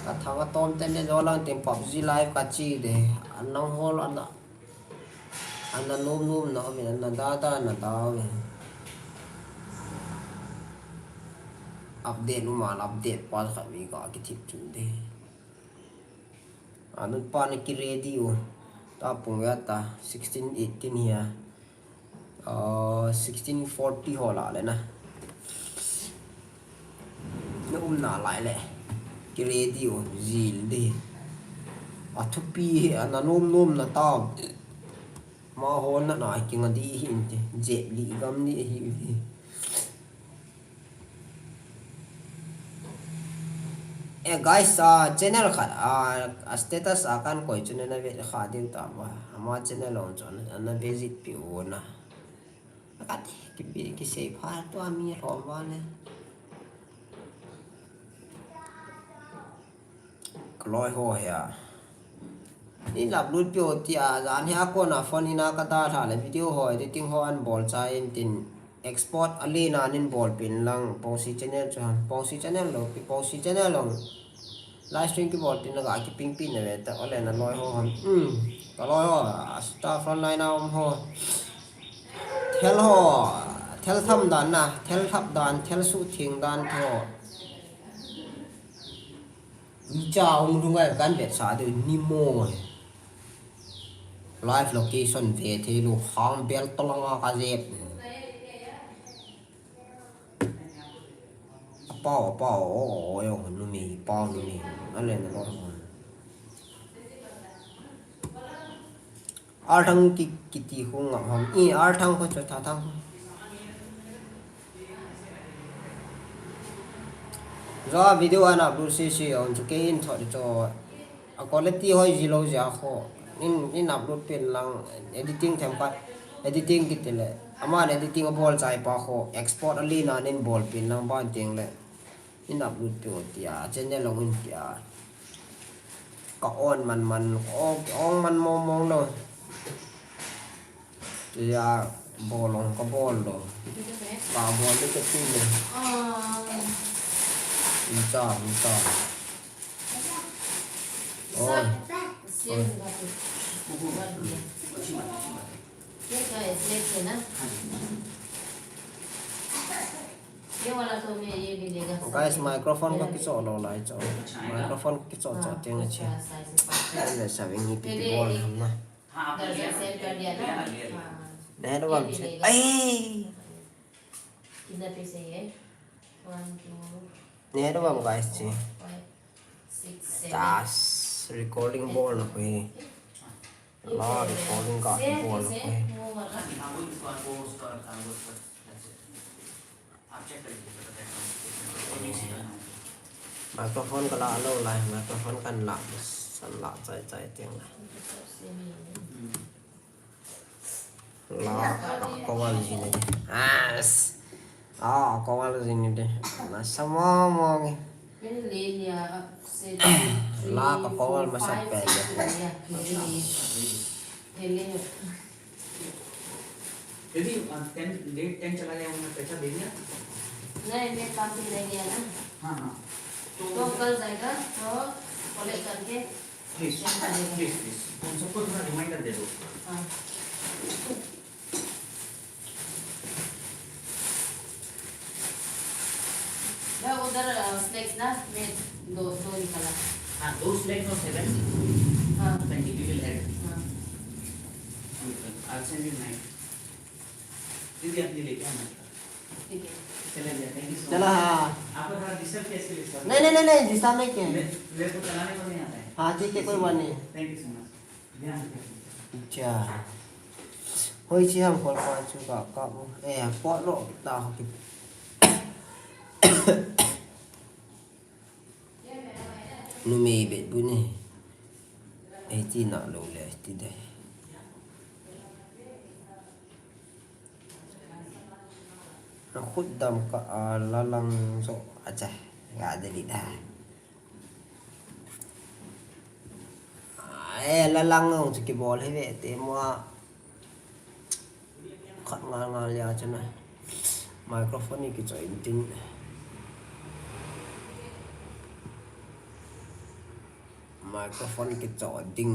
Ka thang a tom ten le jo lang tin PUBG live ka chi de. An nang hol an na. Ana nom nom na um in, ana da da na da um in. Update um a, update pa khat mi ka kithip chu de. Anun pa na ki ready u. Ta pung ya ta, sixteen eighteen hi a. Ah, sixteen forty ho la le na. Na um na lai le. Ki ready u, jil de. A thupi hi, ana nom nom na ta. Ma ho na na ki nga di hi inte. Jet li gam ni hi hi. Eh, guys, ah, channel khat, ah, a status a kan koi chu nana ve kha diu ta ba. Ama channel on chu ana, ana visit pi u na. Ka ti, ki bi, ki sei pha to ami lhom va le. Ka loi ho hi a. Nei upload pi u tia, jan hi a kona phone ina ka dalha le video ho, editing ho an bol chai in tin export a le na nin bol pin lang, Pongsi channel chu ham, Pongsi channel lo, pi Pongsi channel lo. Live stream kibol tin la ga kiping pin na ve ta, ole na loi ho ham. Hmm. Ka loi ho, a star front line a um ho. Thel ho, thel tham dan na, thel thap dan, thel suhtheng dan ho. Icha hung lhung a kan vetsah diu ni mo. Live location ve thei lou, hang bel tolanga ka jep. Apao, apao, o, o, o, yo, numi, pao, numi. Ale na lo. Arthang ki, kiti khu ngam ham. I, Arthang khu chu, Thathang khu. Jo video ana upload sese, on chu kei in thot chu. A quality hoi ji lou jeh a khu. In, in upload pin lang, editing themkhat. Editing kiti le. Aman editing a bol chai pa khu. Export a le na nin bol pin lang ban ting le. In upload pi u tia, channel long in tia. Ka on man man, ka on, ka on man mong mong lo. Tia, bol long, ka bol lo. Ka bol lo ka ti lo. Micha, micha. Oi. Guys, microphone ko kicho lo lai cho. Microphone ko kicho cho tiang a che. Oi, le sa ving hi pi pi bol ham na. Ne lo bam che. Ai. Ne lo bam guys che. Tas recording bol na ko hi. La recording ka bol na ko hi. Microphone ka la lo lai, microphone kan la, san la chai chai tiang lai. La, ka kawal jin ati. As. Ah, kawal jin ati. Na sama mo ngi. La, ka kawal masa pe. यदि ten, late ten चला गया हूँ मैं, पैसा देंगे आप? नहीं, मैं काम पे रह गया ना। हाँ, हाँ। तो कल जाएगा, तो कलेक्ट करके प्लीज, प्लीज, प्लीज, उन सबको थोड़ा रिमाइंडर दे दो। हाँ। मैं उधर स्नैक्स ना, मैं दो दो निकाला। हाँ, दो स्नैक्स और सेवन। हाँ। Thank you, we will add। हाँ। I'll send you nine। दीदी, आप ये लेके आना। ठीक है। चला गया, thank you so much। चला, हाँ। आपको थोड़ा डिस्टर्ब किया इसके लिए सॉरी। नहीं, नहीं, नहीं, नहीं, डिस्टर्ब नहीं किया। मेरे को चलाने को नहीं आता है। हाँ, ठीक है, कोई बात नहीं। Thank you so much। Hoi chi ham kol pa chu ka ka mu. Eh, po lo ta ho ki. Numei bet bu ni. Eh, ti na lo le ti dai. Na khut dam ka a la lang zo a cha. Ga de li da. Eh, la lang ong chu kibol hi ve te mo a. Khat ngal ngal lia chu na. Microphone ni kicho in tin. Microphone kicho ding.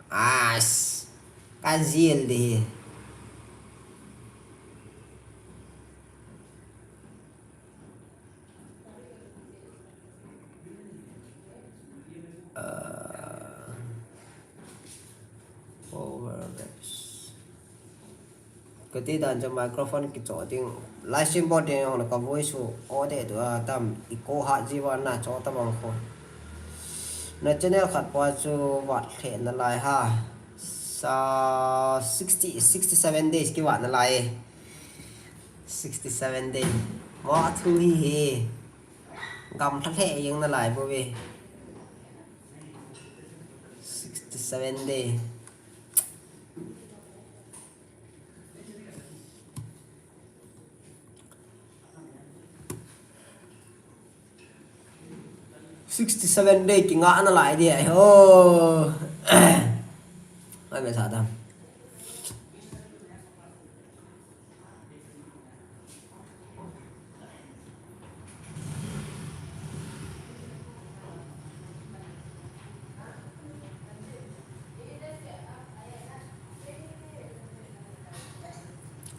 As. Ka zil di. Ka ti dan chu microphone kicho ding, live stream bol ding jong le ka voice u o de tu a tam echo ha ji van na cho ta bang kho. Na channel khat pa chu vat lheh na lai ha. Sa sixty, sixty seven days kivat na lai. Sixty seven day. Mo thu hi he. Gam tha lheh jeng na lai bo ve. Sixty seven day. Sixty seven day kinga na lai di ai ho. Ai me sa dam.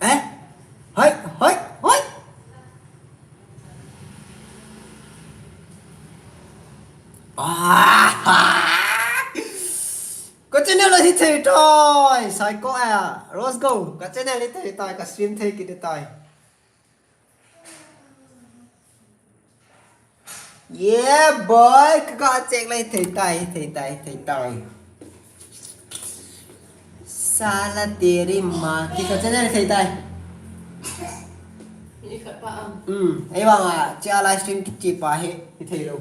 Eh? Hoi, hoi, hoi. Ah! Ka channel hi thei toi, sai ko a, Rose Go. Ka channel hi thei toi, ka stream thei kit toi. Yeah, boy, ka, ka check lai thei tai, thei tai, thei tai. Sala teri ma, ki ka channel thei tai. Ni khat pa am. Hmm, ei vang a, chia live stream ki chi pa he, hi thei lo.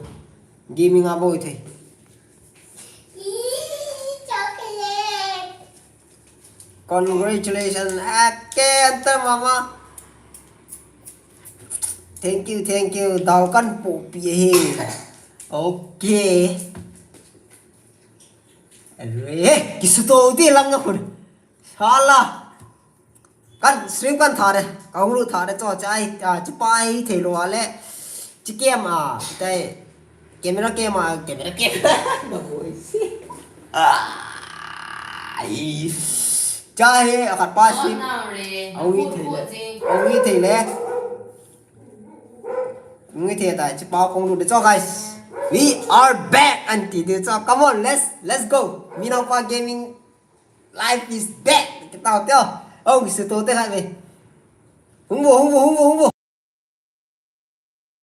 Gaming a boi thei. Congratulations. Okay, anta mama. Thank you, thank you. Dau kan po pi he. Okay. Hey, kisuto ti lang na khun. Sala. Kan stream kan tha de. Ka hung lut tha de cho chai, ah, chi pa hi thei lo a le. Chi cam a, tai. Camera cam a, camera cam. Bagoi si. Ai. Cha he, akhat pa si. Awi thei le. Awi thei le. Ngi thei tai, chi pao kong lu de cho, guys. We are back, anti de cho. Come on, let's, let's go. Minaupa Gaming live is back. Kita teo. Oh, kisu to te hai ve. Hung vo, hung vo, hung vo, hung vo.